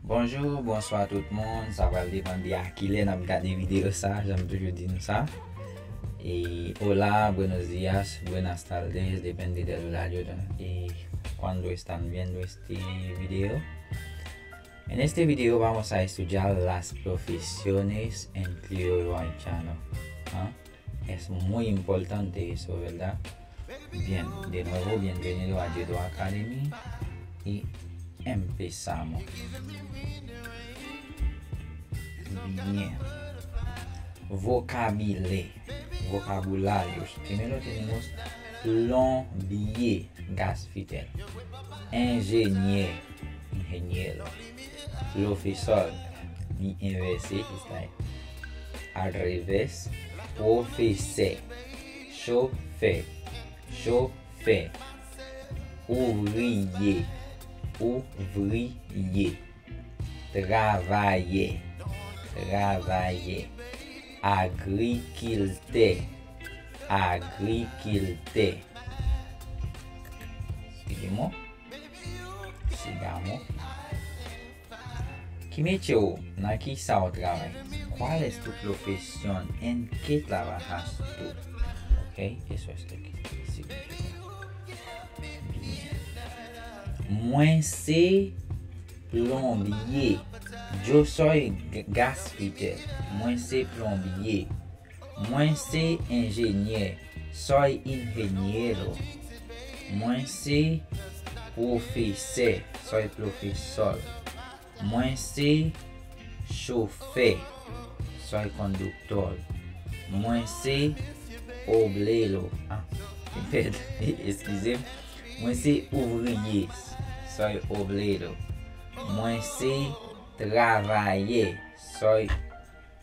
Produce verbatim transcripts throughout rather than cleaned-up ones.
Bonjou, bonswa tout moun. Sa pral depann de a kilè n ap gade videyo sa, jan m toujou di nou sa. E hola, buenos días, buenas tardes, depende de el horario de, y cuando están viendo este video. En este video vamos a estudiar las profesiones en criollo haitiano. ¿Ah? Es muy importante eso, ¿verdad? Bien, de nuevo, bienvenido a Yedo Academy y empezamos. Bien. Vokabilè, vokabulários. Primero tenemos plombier, gasfitel. Enjenyè, ingeniero. Profesor, mi envèse, está al revés. Pwofesè, chofè, chofè. Ouvriye, ouvriye. Travayè, travayè. Agrikiltè, agrikiltè. Sigamos. Sigamos. ¿Qué metye w? Nan ki sa w travay? ¿Cuál es tu profesión? ¿En qué trabajas tú? Ok, eso es lo que significa. Bien. Mwen se plonbye. Yo soy g- gasfitel. Mwen se plonbye. Mwen se enjenyè. Soy ingeniero. Mwen se pwofesè. Soy profesor. Mwen se chofè. Soy conductor. Mwen se obrero. Ah, eskize m. Mwen se ouvriye. Soy obrero. Mwen se travayè. Soy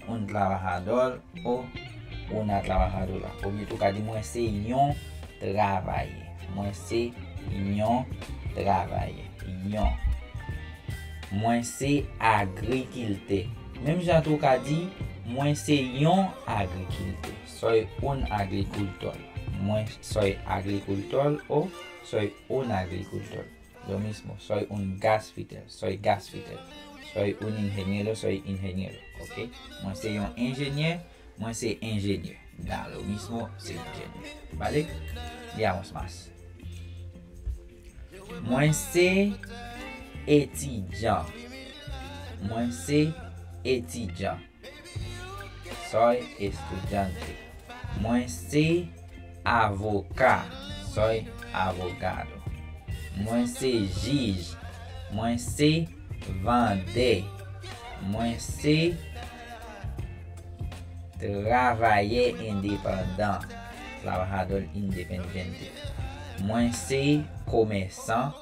un trabajador o una trabajadora. Oubyen tou ka di mwen se yon travayè. Mwen se yon travayè. Yon. Mwen se agrikiltè. Menm jan tou ka di mwen se yon agrikiltè. Soy un agricultor. Mwen soy agricultor o soy un agricultor. Lo mismo, soy un gasfitel, soy gasfitel. Soy un ingeniero, soy ingeniero. Ok? Mwen se yon enjenyè, mwen se enjenyè. Da lo mismo, se enjenyè. Vale? Veamos más. Mwen se etidyan. Mwen se etidyan. Soy estudiante. Mwen se avoka. Soy abogado. Mwen se jij. Mwen se vandè. Mwen se travayè endepandan. Trabajador independiente. Mwen se komèsan,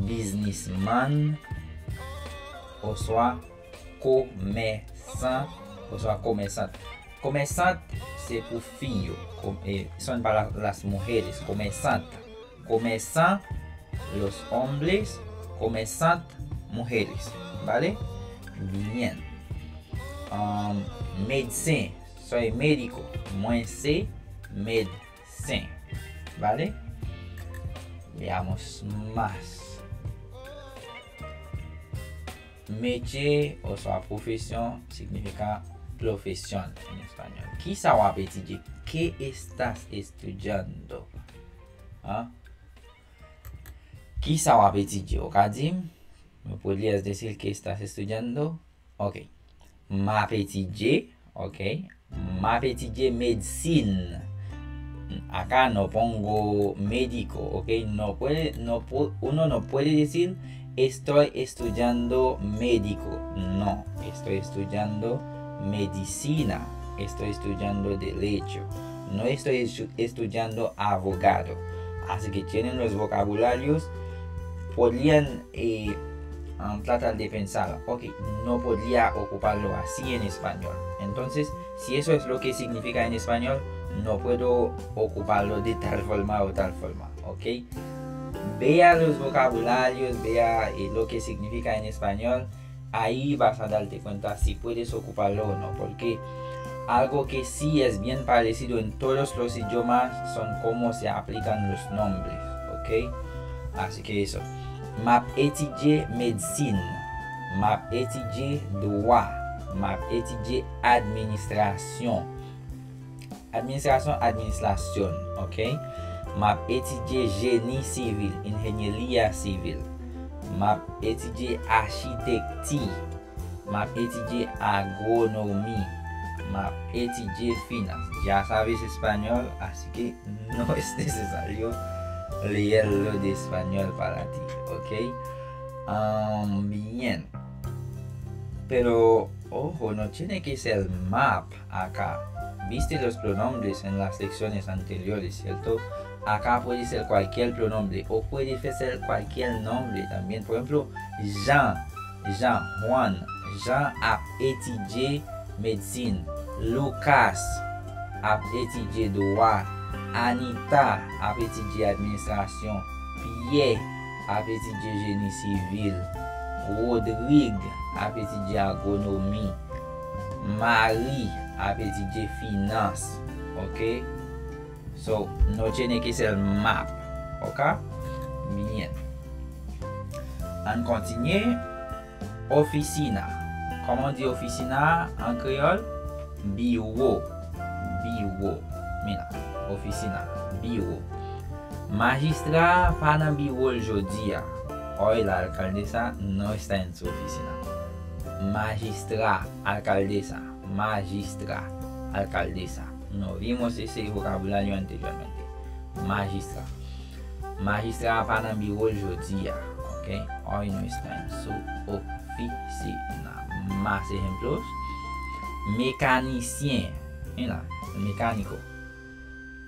biznismann, oswa komèsan oswa komèsant. Komèsant se pou fi yo. Son para las mujeres. Komèsant. Komèsan, los hombres. Komèsant, mujeres. Vale? Bien. Um, medsen. Soy médico. Mwen se medsen. Vale? Veamos más. Metye oswa pwofesyon signifika profesión en español. Kisa w ap etidye? ¿Qué estás estudiando? Hein? Kisa w ap etidye? Ou ka di m? ¿Me podrías decir qué estás estudiando? Ok. M ap etidye, ok. M ap etidye medsin. Acá no pongo médico, ok. No puede, no, uno no puede decir estoy estudiando médico. No, estoy estudiando medicina. Estoy estudiando derecho. No estoy estudiando abogado. Así que tienen los vocabularios. Podrían eh, um, tratar de pensar, ok, no podría ocuparlo así en español. Entonces, si eso es lo que significa en español, no puedo ocuparlo de tal forma o tal forma, ok. Vea los vocabularios, vea eh, lo que significa en español. Ahí vas a darte cuenta si puedes ocuparlo o no, porque algo que sí es bien parecido en todos los idiomas son cómo se aplican los nombres, ¿ok? Así que eso. M ap etidye medsin. M ap etidye dwa. M ap etidye administrasyon. Administrasyon, administration, ok? M ap etidye jeni sivil, ingeniería civil. M ap etidye achitekti. M ap etidye agronomi. M ap etidye finans. Ya sabéis español, así que no es necesario leerlo de español para ti, ok? Um, bien. Pero, ojo, no tiene que ser map acá. Viste los pronombres en las lecciones anteriores, ¿cierto? Acá puede ser cualquier pronombre o puede ser cualquier nombre también. Por ejemplo, Jean, Jean, Juan, Jean ap etidye medsin. Lucas ap etidye dwa. Anita ap etidye administrasyon. Pierre ap etidye jeni sivil. Rodrigue ap etidye agronomi. Marie ap etidye finans. Ok? So, no tiene que ser map. Ok? Bien. Ann kontinye. Oficina. Comment on dit oficina en créole? Biwo. Biwo. Mira, oficina. Biwo. Majistra pa nan biwo l jodi a. Hoy la alcaldesa no está en su oficina. Majistra, alcaldesa. Majistra, alcaldesa. No vimos ese vocabulario anteriormente. Majistra. Majistra a pa nan biwo l jodi a. Ok? Hoy no está en su oficina. Más ejemplos. Mekanisyen. Mira, mecánico.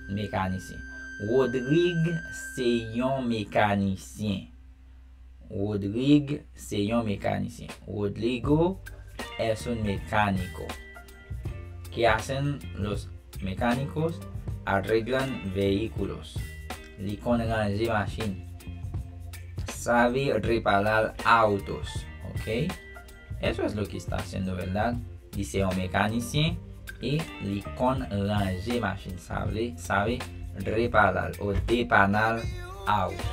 Mekanisyen. Rodrigue se yon mekanisyen. Rodrigue se yon mekanisyen. Rodrigo es un mecánico. ¿Qué hacen los mecánicos? Arreglan vehículos. Li konn ranje machin. Sabe reparar autos. Ok? Eso es lo que está haciendo, ¿verdad? Li se yon mekanisyen e li konn ranje machin. Sabe, sabe reparar o depanar autos.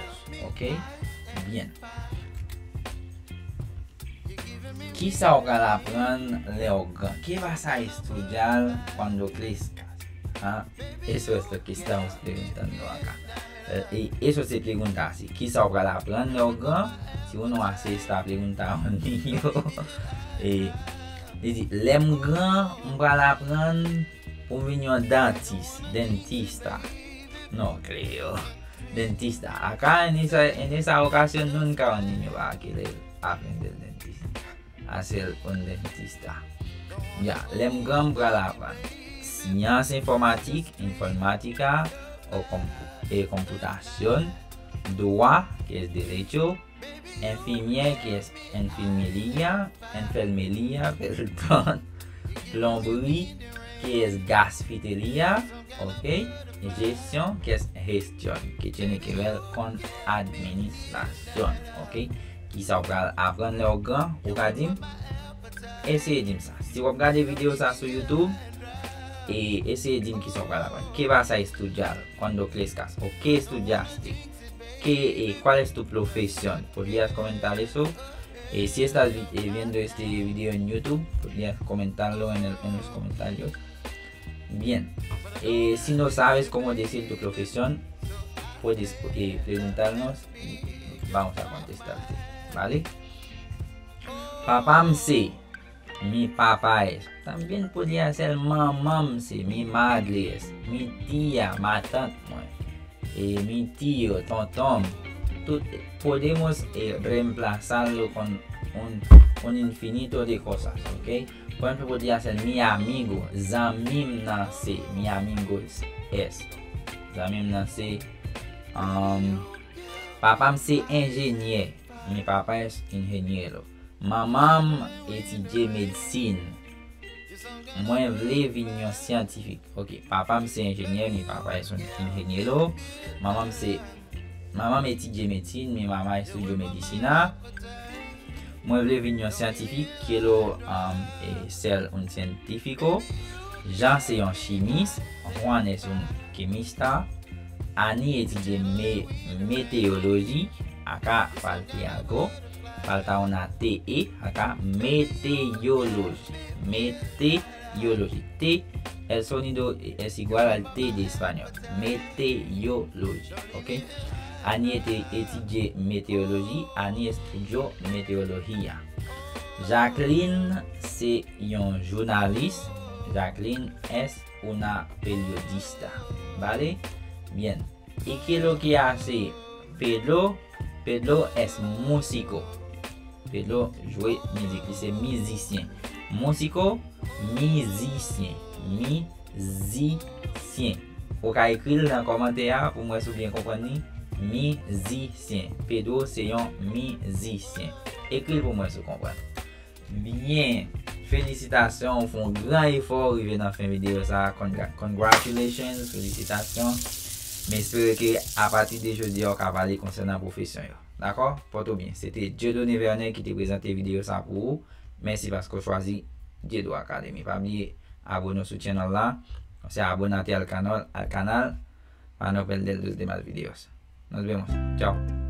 Ok? Bien. Kisa w pral aprann lè w gran? ¿Qué vas a estudiar cuando crezcas? Ah, eso es lo que estamos preguntando acá. Eh, y eso se pregunta así, kisa w pral aprann lè w gran? Si uno hace esta pregunta a un niño, eh, li di, lè m gran, m pral aprann pou m vin yon dantis, dentista. No creo. Dentista. Acá en esa, en esa ocasión nunca un niño va a querer aprender dentista. A ser un dentista. Ya, lè m gran m pral aprann syans enfòmatik, informática, o compu-, e computación, dwa, que es derecho, enfimyè, que es enfermería, enfermería, perdón, plonbri, que es gasfitería, ok, gestion, que es gestión, que tiene que ver con administración, ok. Kisa w pral aprann lè w gran? Ou ka di m? Eseye di m sa. Si w ap gade videyo sa sou YouTube, e eseye di m kisa w pral aprann. ¿Qué vas a estudiar cuando crezcas? O ¿qué estudiaste? ¿Qué, eh, cuál es tu profesión? ¿Podrías comentar eso? Eh, si estás vi-, eh, viendo este video en YouTube, podrías comentarlo en el, en los comentarios. Bien. Eh, si no sabes cómo decir tu profesión, puedes, eh, preguntarnos y vamos a contestarte, ¿vale? Papa m se, mi papá es. También podría ser mamá m se, mi madre es, mi tía, matant mwen. E mi tío, tonton m. Tout podemos, eh, reemplazarlo con un, un infinito de cosas, ¿ok? Por ejemplo, podría ser mi amigo, zanmi m nan se, mi amigo es, es. Zanmi m nan se, um, papa m se enjenyè, mi papá es ingeniero. Manman m etidye medsin. Mwen vle vin yon syantifik. Ok, papa m se enjenyè, mi papá es un ingeniero. Manman m se, manman m etidye medsin, mi mamá estudió medicina. Mwen vle vin yon syantifik, quiero, um, eh, ser un científico. Jean se yon chimis, Juan es un quimista. Annie etidye me-, meteyoloji, acá falté algo. Falta una T E acá, meteorology. Meteorology. T, el sonido es igual al T de español. Meteorology, ok? Annie ete- etidye meteyoloji, Annie estudió meteología. Jacqueline se yon jounalis. Jacqueline es una periodista. Vale? Bien. ¿Y qué lo que hace Pedro? Pedro es músico. Pedro jwe mizik, li se mizisyen. Músico, mizisyen. Mizisyen. Ou ka ekri l nan kòmantè a pou m wè si w byen konprann li. Mizisyen. Pedro se yon mizisyen. Ekri l pou m wè si w konprann. Byen. Felisitasyon, ou fè yon gran efò, ou rive nan fen videyo sa a. Congra- congratulations, felisitasyon. M espere ke apati de jodi a, ou ka pale konsènan pwofesyon yo. Dakò? Pòte w byen. Se te Dieudonné Vernet ki te prezante videyo sa pou ou. Mèsi paske w chwazi Dieudo Academy. Pa bliye abone w sou channel la. Se abonate al canal, al canal. Pa no perder los demás videos. Nos vemos. Chao.